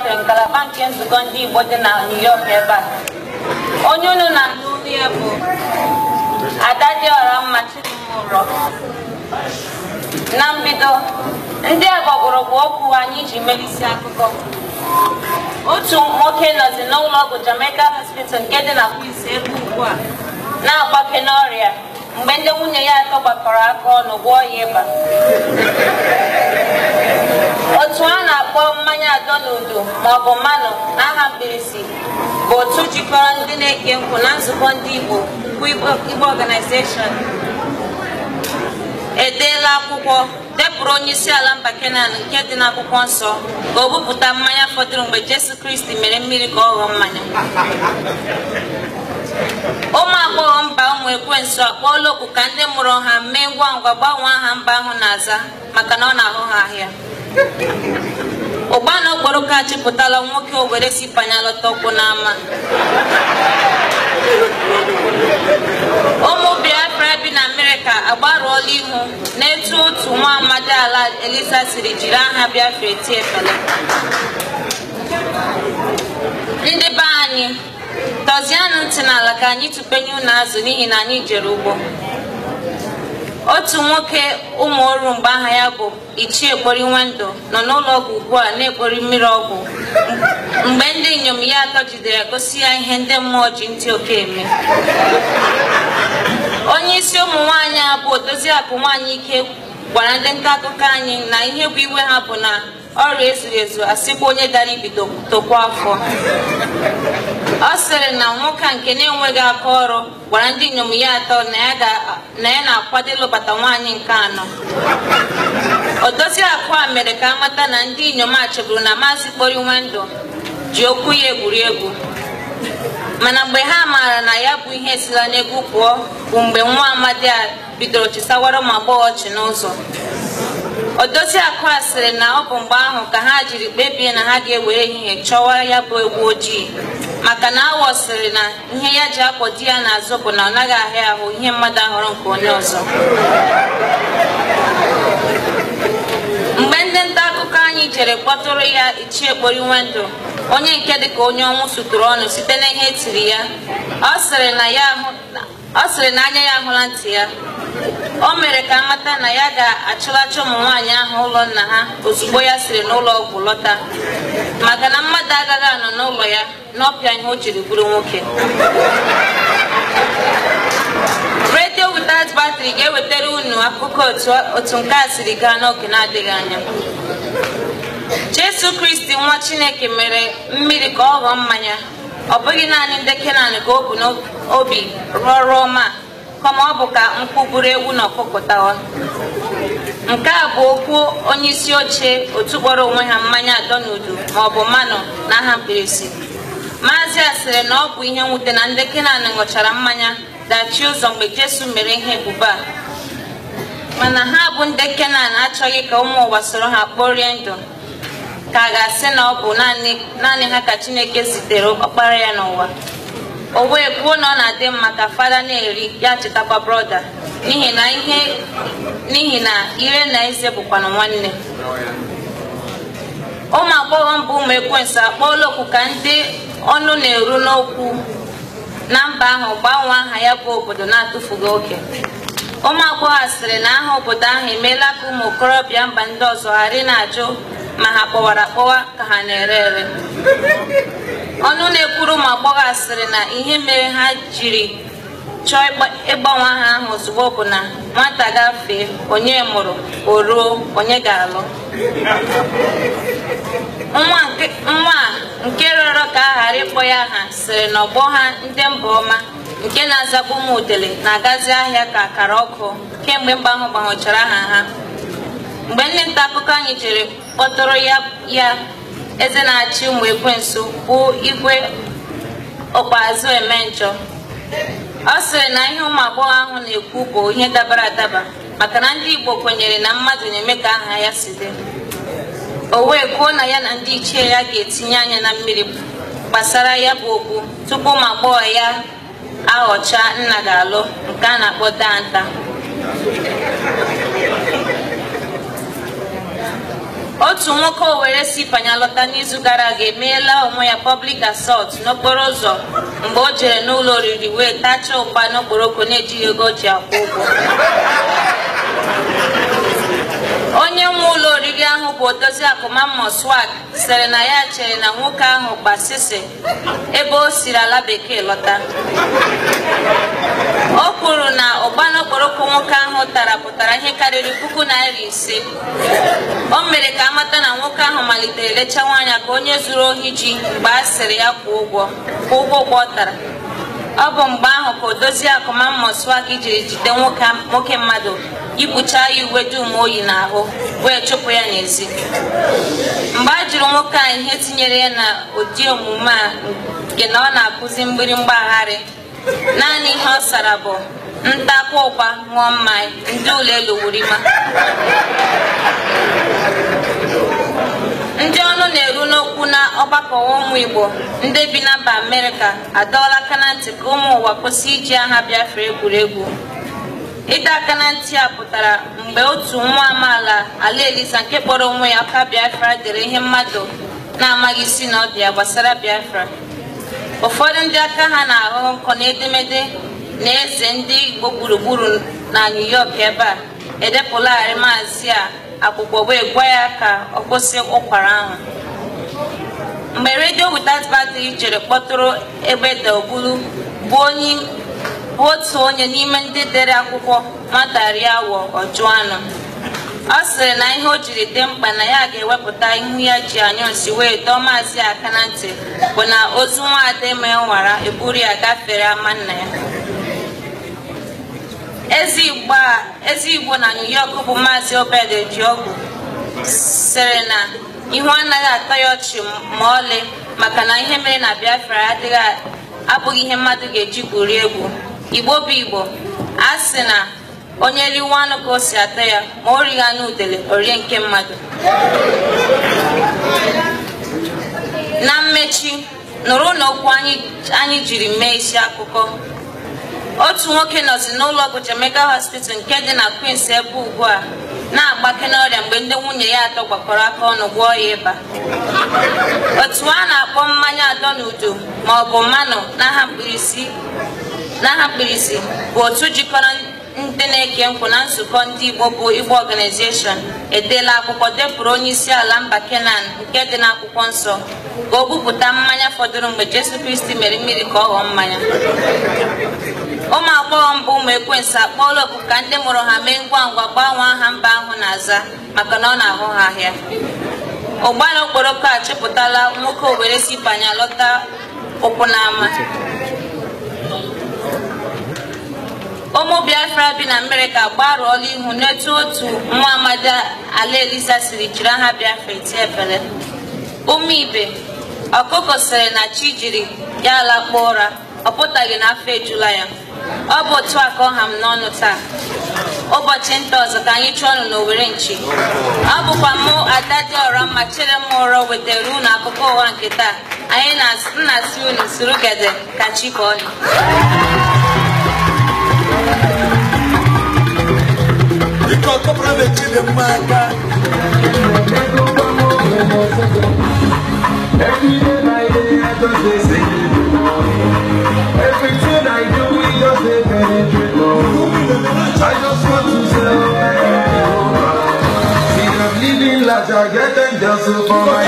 Sekretrị ngalaba nke nzukọ ndị Igbo dị na New York ebe a. Onye unu na-anụ olu ya bụ Ada Dịọra Mma Chidimma. Na mbido, ndị a gbagwụrụgwụ okwu anyị ji merisi akụkọ. Otu nwoke nọzi n'ụlọ ọgwụ Jamaica Hospital nke dị na Queens ebe ugbu a na-agbake n'ọrịa mgbe ndị nwunye ya atọ gbakọrọ aka ọnụ gwọọ ya ịba. Otu a na-akpọ mmanya adọ n'udo maọbụ mmanụ n'aha mkpirisi bụ otu jikọrọ ndị na-eke nkwụ na nzukọ ndị Igbo bụ Igbo Organization edeela akwụkwọ depụrụ onye isi ala mba Kenan nke dị n'akwụkwọ nsọ ka o bupụta mmanya fọdụrụ mgbe Jesu Kristi mere mmiri ka ọ ghọọ mmanya. Ụmụ agbọghọ mba ụmụ ekwensu akpọọla oku ka ndị mụrụ ha mee ngwa ngwa gbanwee aha mba ahụ na-aza maka na ọ na-ahụ ha ahịa. Ụgba na okporoko achịpụtala nwoke Owere si panya lọta ụkwụ n'ama. Ụmụ Biafra bi na Amerịka agbarụọla ihu n'etu otu nwa amadi ala Elisa siri jiri aha Biafra eti efele. Ndị be anyị, tọzianụ ntị n'ala ka anyị tụpenye unu azụ n'ihi na anyị jere ugbo. Otu nwoke ụmụ oru mgbe aha ya bụ Ichie Kporinwendụ nọ n'ụlọ ọgwụ ugbu a na-ekpori mmiri ọgwụ mgbe ndị inyom ya atọ jidere gosi ya ihe ndị mmụọ ji ntị oke eme. Onye isi ụmụ nwaanyị a bụ Odoziakụ Nwaanyị Ike gwara ndị nta akụkọ anyị na ihe bụ iwe ha bụ na ọrịa ezughị ezu asịkwa onye dara ibido tokwa afọ. Ọ sịrị na nwoke a nke na-enweghị aka ọrụ gwara ndị inyom ya atọ na ya na-akwado ịlụbata nwaanyị nke anọ. Odoziakụ a mere ka amata na ndị inyom a cheburu na Maazị Kporinwendụ ji okwu ya egwuregwu, mana mgbe ha maara na ya bụ ihe esila n'egwu pụọ bụ mgbe nwa amadi a bidoro chisawara ụmụ agbọghọ ọchị n'ụzọ. Odoziakụ a sịrị na ọ bụ mgbe ahụ ka ha jiri kpebie na ha ga-ewere ehihie chọwa ya bụ egwu ojii, maka na awọ sịrị na ihe ya ji akwọ di ya n'azụ bụ na ọ naghị ahịa ahụ ihe mmadụ ahụrụ nke onye ọzọ. Mgbe ndị nta akụkọ anyị jere kpọtụrụ ya Ichie Kporinwendụ, onye nke dịka onye ọnwụ suturu ọnụ site n'ihe etiri ya, ọ sịrị na anya ya ahụla ntị ya. O mere ka amata na ya ga-achụlacha ụmụ nwaanyị ahụ ụlọ nna ha ozugbo ya siri n'ụlọ ọgwụ lọta, maka na mmadụ agaghị anọ n'ụlọ ya n'ọpịa ihe o jiri bụrụ nwoke. Radio Without Battery ga-ewetara unu akụkọ otu nke a siri gaa n'oge na-adịghị anya. Jesu Kristi nwa Chineke mere mmiri ka ọ ghọọ mmanya. Ọ bụghị naanị ndị Kenan ka o bu n'obi rụọ ọrụ ọma, kama ọ bụ ka nkwụ buru ewu na ọkụkọ tawa. Nke a bụ okwu onye isi oche otu kpọrọ onwe ha mmanya adọ n'udu maọbụ mmanụ n'aha mkpirisi. Maazị a sịrị na ọ bụ ihe mwute na ndị Kenan ṅụchara mmanya dachie ụzọ mgbe Jesu mere ihe ebube a, mana ha bụ ndị Kenan achọghị ka ụmụ ụwa soro ha kporie ndụ, ka a ga-asị na ọ bụ naanị ha ka Chineke zitere ọkpara ya n'ụwa. O wee kwuo na ọ na-adị mma ka fada na-eri ya chetakwa brọda, n'ihi na ire na eze bụkwanụ nwanne. Ụmụ agbọghọ mbụ ụmụ ekwensu akpọọla oku ka ndị ọnụ na-eru n'okwu na mba ahụ gbanwee aha ya bụ obodo na-atụfughị oge. Ụmụ agbọghọ a sịrị na aha obodo ahụ emeela ka ụmụ okorobịa mba ndị ọzọ ghara ị na-ajụ ma ha kpọwara akpọwa ka ha na-ere ere. Ọnụ na-ekwuru ụmụ agbọghọ a sịrị na ihe mere ha jiri chọọ ịgbanwe aha ahụ ozugbo bụ na nwata gafee onye mụrụ o ruo onye ga-alụ. Nwa a nke rịọrọ ka a ghara ịkpọ ya aha sịrị na ọgbọ ha ndị mba ọma nke na-azagbu ụmụ udele na-agazi ahịa ka akara ọkụ kemgbe mba ahụ gbanwechara aha ha. Mgbe ndị nta akụkọ anyị jere kpọtụrụ ya eze na-achị ụmụ ekwensu bụ Igwe Ọkpazụ Emenjọ, ọ sịrị na ihe ụmụ agbọghọ ahụ na-ekwu bụ ihe dabara adaba maka na ndị Igbo kwenyere na mmadụ na-eme ka aha ya si dị. O wee kwuo na ya na ndị ichie ya ga-etinye anya na mmiri gbasara ya bụ okwu tupu ụmụ agbọghọ ya aghọcha nna ga-alụ nke a na-akpọ danta. Otu nwoke Owere si Panya lọta n'izu gara aga emeela onwe ya public assault n'okporo ụzọ mgbe o jere n'ụlọ oriri wee tachaa ụkpa n'okporoko na-ejighị ego o ji akwụ ụgwọ. Onye nwe ụlọ oriri ahụ bụ Odoziakụ Mammo Swag sịrị na ya chere na nwoke ahụ gbasịsị ebe o siri ala bekee lọta. O kwuru na ụgba n'okporoko nwoke ahụ tara pụtara ihe karịrị ₦5,000. O mere ka amata na nwoke ahụ malitere lechawa anya ka onye zuru ohi ji mgbe a sịrị ya kwụọ ụgwọ ụgwọ ọ tara. Ọ bụ mgbe ahụ ka Odoziakụ Mammo Swag jiri jide nwoke mmadụ yipụchaa ya uwe dum oyi n'ahụ wee chụpụ ya n'ezi. Mgbe a jụrụ nwoke a ihe tinyere ya na ụdị omume a nke na ọ na-akụzi mgbịrịgba agharị, naanị ihe ọ sara bụ ntakwa ụkwa ṅụọ mmanya ndị ụlọ elu wurima. Ndị ọnụ na-eru n'okwu na ọgbakọ ụmụ Igbo ndị bi na mba Amerịka adọọla aka na ntị ka ụmụ ụwa kwụsị iji aha Biafra egwuregwu. Ịdọ aka na ntị a pụtara mgbe otu nwa amaala ala Eliza nke kpọrọ onwe ya aka Biafra dere ihe mmadụ na-amaghị isi na ọ dị ya gbasara Biafra. Ụfọdụ ndị aka ha na-ahụ nkọ n'edemede na eze ndị Igbo gburugburu na New York ebe a edepụlagharị maazị a akwụkwọ wee gwa ya ka ọ kwụsị ụkwara ahụ. Mgbe Radio Without Battery jere kpọtụrụ Egbeda Ogbulu bụ otu onye n'ime ndị dere akwụkwọ nwata rie awọ ọjụ anụ, ọ sịrị na ihe o jiri dị mkpa na ya ga-ewepụta ihu ya ji anyụ nsị wee dọọ maazị aka na ntị bụ na ozu nwaada eme nwara eburu ya gafere ama nna ya. Eze Igbo na New York bụ Maazị Obed Ejiọgụ sịrị na ihu anaghị atọ ya ọchị ma ọlị maka na ihe mere na Biafra abụghị ihe mmadụ ga-eji gwurie egwu. Igbo bụ Igbo, a sị na onye riwe anụ ka o si atọ ya, ma o righi anụ udele o rie nke mmadụ. Na mmechi, nụrụ na okwu anyị jiri mee isi akụkọ. Otu nwoke nọzi n'ụlọ ọgwụ Jamaica Hospital nke dị na Queens ebe ugbu a na-agbake n'ọrịa mgbe ndị nwunye ya atọ gbakọrọ aka ọnụ gwọọ ya ịba. Otu a na-akpọ mmanya adọ n'udo ma ọ bụ mmanụ n'aha mkpirisi bụ otu jikọrọ ndị na-eke nkwụ na nzukọ ndị Igbo bụ Igbo Organization edeela akwụkwọ depụrụ onye isi ala mba Kenan nke dị n'akwụkwọ nsọ ka o bupụta mmanya fọdụrụ mgbe Jesu Kristi mere mmiri ka ọ ghọọ mmanya. Ụmụ agbọghọ mbụ ụmụ ekwensu akpọọla oku ka ndị mụrụ ha mee ngwa ngwa gbanwee aha mba ahụ na-aza maka na ọ na-ahụ ha ahịa. Ụgbala okporoko achịpụtala nwoke Owere si Panya lọta ụkwụ n'ama. Ụmụ Biafra bi na Amerịka gbarụọla ihu n'etu otu nwa amadi ala Eliza siri jiri aha Biafra eti efere. Ụmụ ibe, ọkụkọ sịrị na chi jiri ya lakpuo ụra, ọ pụtaghị na afọ ejula ya. Ọ bụ otu a ka ọ ha m n'ọnụ taa. Ụbọchị nta ọzọ ka anyị chụọ ọnụ n'Owere nchi. Ọ bụkwa mụ Ada Dịọra Mma chere m ụrọ wetara unu akụkọ ụwa nke taa. Anyị na-asị unu suru gede ka chi bọọ. Every day by day I just dey sing. Everything I do, we just dey penetrate. I just want to say, see, I'm living large, I get angels for my